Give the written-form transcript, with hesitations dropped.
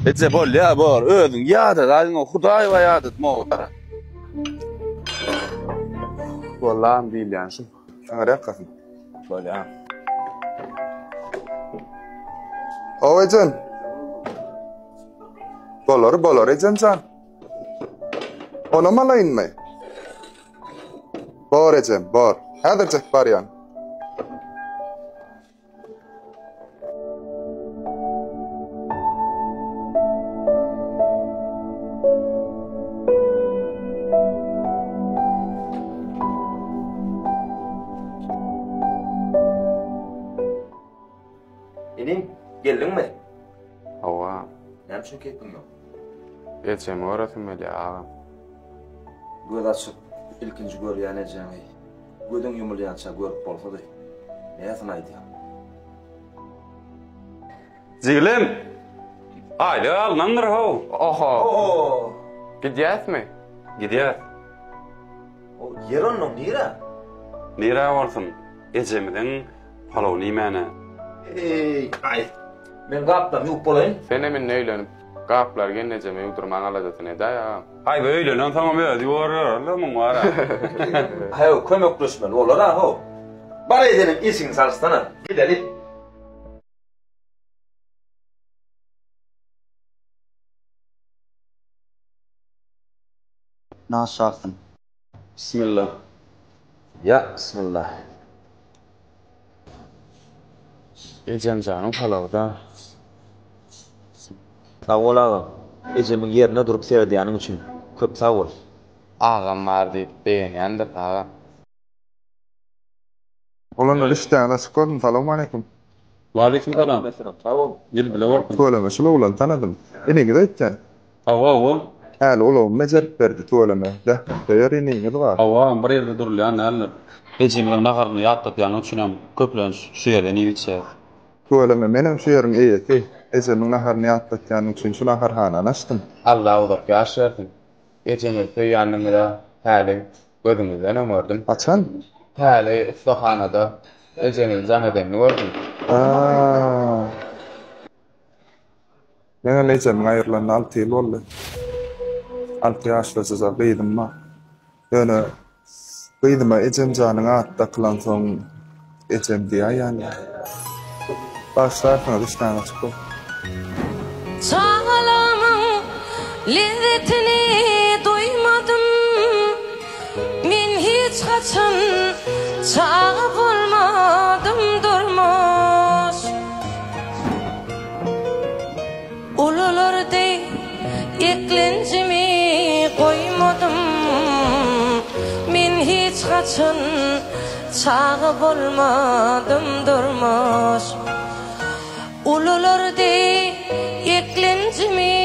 Eje bolýa bor, özüň ýadat, aýdyň Hudaý ba ýadat mo. Bollam diýilýän şu. Saňa ýakasyn. Bolýa. O ejem. Bolar, bolar ejem jan. Onam alaýynmy? Bor ejem, bor. Häzirjek barýan. Inim, geldiňmi? Hawa. Näme üçin keýpiň ýok? Ejemi göresim gelýär, agam. Göz açyp, ilkinji görýän ejeňi gözüň ýumulýança görüp bolsady. Näsini aýdýaň? Jiglim! Aýlyk alnandyr how. Oho. Gidýäsmi? Gidýäs. O ýer onnoň nirä? Nirä bolsun, ejemiziň palawyny iýmäne. Eý, aý. Men gaplaryny ýuwup bolaýyn. Senem indi öýlenip, gaplary gelnejeme ýuwdurmaň aladasyny edäý, agam. Aý, bu öýlenensoňam özi ýuwar ýörerle muň bar-a. Haý, kömekleşmeli bolar-a, how. Bar-aý senem işiňi çalyşsana. Gideli. Nas çalsyn. Bismillah. Ýa bismillah. Ejemjanyň palawy-da. Sag bol agam. Ejemiň ýerine durup seredýäniň üçin. Köp sag bol. Agam bar diýip begenýändir agam. Oglanlar işdäňiz açyk bolsun salowmaleýkim. Waleýkim salam. Sag bol. Ýyl bile bolsun. Tüweleme şul oglany tanadym. Iniňiz öýtýän. Hawa hawa. Häli ulagymy bejerip berdi tüweleme. Zähmetsöýer iniňiz bar. Hawa agam bir ýerde durulýan däldir. Ejemiziň naharyny ýatlatýany üçinem köplenç şu ýerden iýip içýäs. Tüweleme menem şu ýeriň eýesi. Ejemiň naharyny ýatlatýany üçin şu naharhanany açdym. Allah uzak ýaş bersin. Ejeňizi söýýändigiňize häli gözüňizdenem gördüm. Haçan? Häli ussahanada ejeňizi jaň edenini gördüm. Aa. Meňem ejemiň aýrylanyna alty ýyl boldy. Alty ýaşlyjaja gyzym bar. Ýöne gyzyma Ejemjanyň ady dakylansoň ejem diýäýýän. Bagyşlarsyňyz işdäm açyk bolsun. Çagalygymyň lezzetini duýmadym Men hiç haçan çaga bolmadym durmuş Ulular deý eklenjimi goýmadym Men hiç haçan çaga bolmadym durmuş Ulular deý eklenjimi.